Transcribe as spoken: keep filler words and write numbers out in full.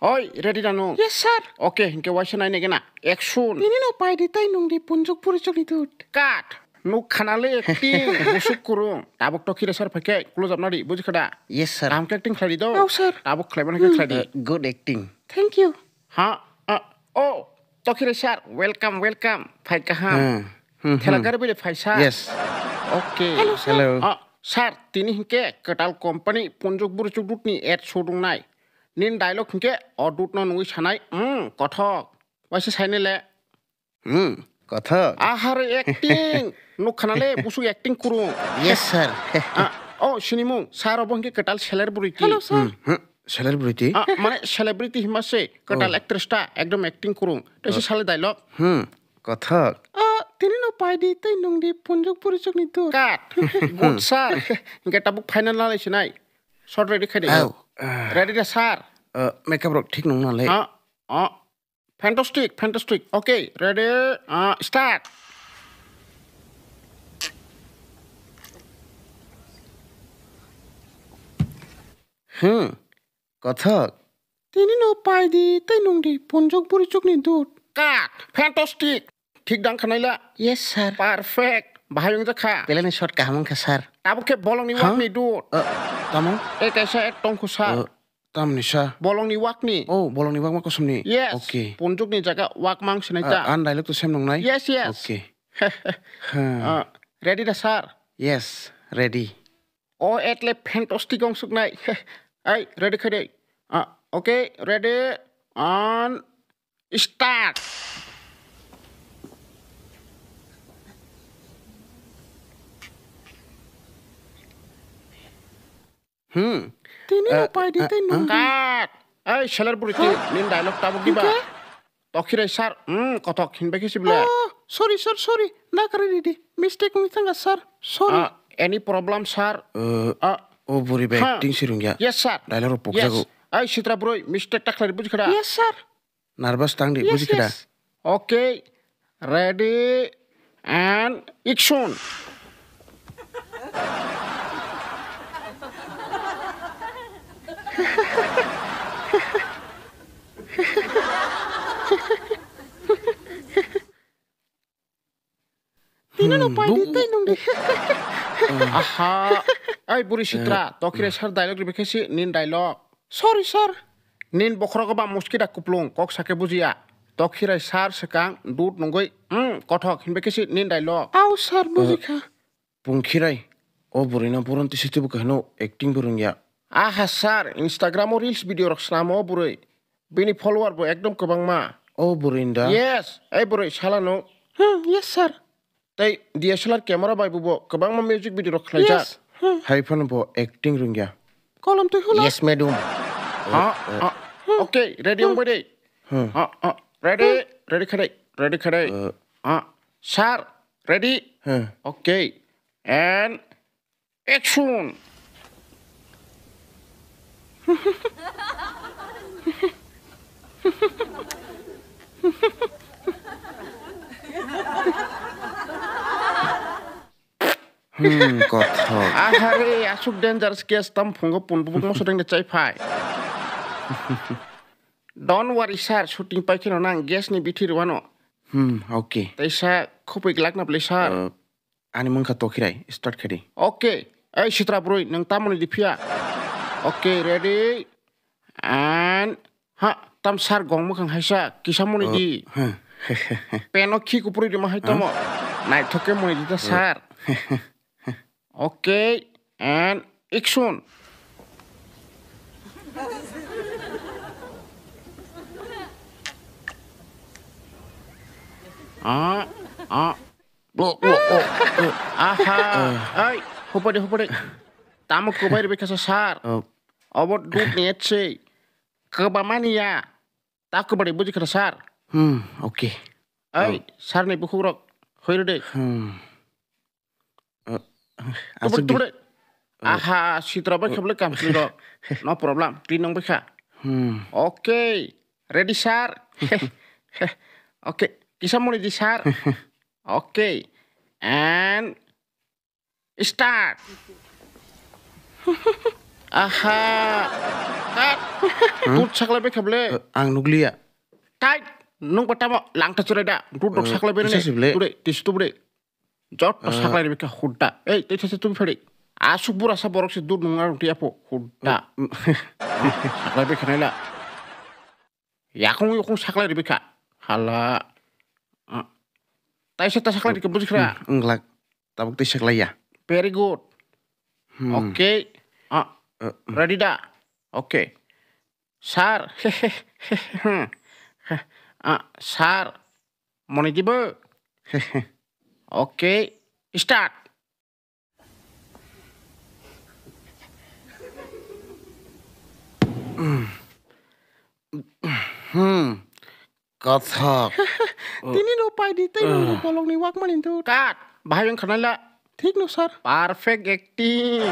Oi, ready da nwng? Yes, sir. Okay, hinkhe waisa nai nai gana. Action. Tini no pai di tai nung di punjuk puri chok di dut. Cut. Nuk khana le acting, musuk kurung. Tabuk Tokhirai sir phaikhe close up nadi, buji khada? Yes, sir. Kaham khe acting khlai di do. Oh, sir. Tabuk khlai mani khe khlai di. Uh, good acting. Thank you. Ha? Ah, oh, Tokhirai sir, welcome, welcome. Phai kaham. Hmm. Hmm, Thela hmm. Gari bai phai sir. Yes. Okay. Hello, sir. Hello. Ah, sir, tini hinkhe kwtal company punjuk puri chok dut ni ad show dungnai. Nin dialogue hinkhe o dut no nungwi sanai, hmm, kothok. Waisa sainai le. Hmm, kothok. Ahare acting. Nuk khana le busuk acting kurung. Yes, sir. Ah, oh, sinimung, sir obo hinkhe kwtal celebrity. Hello, sir. Hmm, hmm, celebrity? Ah, mane celebrity hima se, kwtal Oh. Actress ta, ekdom acting kurung. Tei se Oh. Sale dialogue. Hmm, kothok. Ah, tini no pai di, tei nung di, punjuk puri chok ni dut. Cut. Good, sir. Hinkhe tabuk final nalai sinai. Shot ready khai di. Oh. Ready da, sir? Uh, makeup rok thik nung nalai. Ah, ah. Fantastic, fantastic. Okay, ready? Uh, start. Hmm, kothok. Tini no pai di, tei nung di, punjuk puri chok ni dut. Cut. Fantastic. Thik dang kha naila? Yes, sir. Perfect. Bahai wng jakha. Pelani shot kaham wngkha, sir. Tabuk khe bolong ni Huh? Wak ni dut. Uh, tamo? E kaisa ek tong kho, sir. Uh, Tamni sa? Bolong ni wak ni. Oh, bolong ni wak ma kosom ni. Yes. Okay. Punjuk ni jaga wak mang sinai ta. Ah, an dialogue to sem nung nai? Yes, yes. Okay. Ha. Ah, ready da, sir? Yes, ready. O, etle fantastic ong suk nai. Ai, ready khai de. Ah, okay, ready. And start. Hmm. Tini no pai di tei nung di. Cut! Ei, seler buri twi, nin dialogue tabuk diba? Hingke? Tokhirai sir, hmm, kothok hinbai khe sibla. Oh, sorry, sir, sorry. Da kari di di. Mistake wngwi thangkha, sir. Sorry. Ah, any problem, sir? Uh, Ah. O buri bai Ha. Acting si rungya. Yes, sir. Dialogue rok pokjago. Yes. Ei, sitra buri, mistake ta khlai di, buji khada? Yes, sir. Nervous tang di, yes, buji khada? Yes. Okay, ready and action. Tini no pai di tei nung di. Aha. Ai buri sitra, Tokhirai sir dialogue ribai khe si nin dialogue. Sorry, sir. Nin bokhorogo ba muski da kuplung, kok sake bujiya. Tokhirai sir swkang dut nungwi, hmm, kothok hinbai khe si nin dialogue. Au, sir, bujikha. Pungkhirai, o buri no boron tisi tubu kahino acting bo rungya. Aha, sir, Instagram o reels video rok snamo o buri. Bini follower bo ekdom kwbangma. O buri nda? Yes, ei buri sala no. Hmm, yes, sir. Tei D S L R camera bai bo kwbangma music video rok khlaijak. Yes. Hmm. Hai phano bo acting rungya. Kolom twi hula. Yes, madam. Ha, ha. Okay, ready wng bai de. Hmm. Ha, ha. Ready, ready khade, ready khade. Uh. Ha, sir, ready? Hmm. Okay. And action. Hmm, kothok. Ahare, asuk dangerous case tam phungo pun bubuk moso dengde chai phai. Don't worry, sir, shooting pai kheno nang gas ni bithi rwano. Hmm, okay. Teisa khupui glak na bwle, sir. Uh, Ani mungkha Tokhirai, start khe di. Okay. Ei sitra bwrwi, nwng tamoni di phiya? Okay, ready? And ha, tam sir gong mwkhang haisa, kisa moni di. Huh. Peno khi kupuri di ma hai tamo. Naithok khe moni di ta sir. Okay, and action. Ah, ah. Aha, ai, hupadi, hupadi. Tamo kwbai rwbai kha sa, sir. Oh. Obo dut ni etse. Kwbamani ya. Ta kwbadi buji kha, sir. Hmm, okay. Ai, oh. Sir ni bukhuk rok. Hoi rwdi. Hmm. Uh, tubadi, asuk di. Tubadi. Oh. Aha, sitra bai kha bwle kam siro. No problem. Twi nang bai kha. Hmm. Okay. Ready, sir? Okay. Kisa moni di, sir. Okay. And start. Aha. Tat. Dud saklai bai kha ble. Eh, ang nukliya. Tai. Nung ba tamo langta churai da. Dud dok Eh, saklai bai kisa ne. Si ble. Ture, tisu tu bre. Jotto Eh. Saklai bai kha hudda. Ei, tei tei tu phari. Asuk bura sa borok se dud nung arung tiya po. Hudda. Mm. Saklai bai kha naila. Yakung yakung saklai bai kha. Hala. Ah. Tai se ta saklai bai kha buji khra. Hmm, nglak. Tabuk tei saklai ya. Very good. Hmm. Okay. Ah. Eh, hmm. Ready da? Okay. Sir. Ah, sir. Moni dibo? Okay. Start. Hmm. Kathak. Tini no pai di, tei nung bolong ni wak mani tu. Cut. Bahai wng khanai la. Thik no, sir. Perfect acting.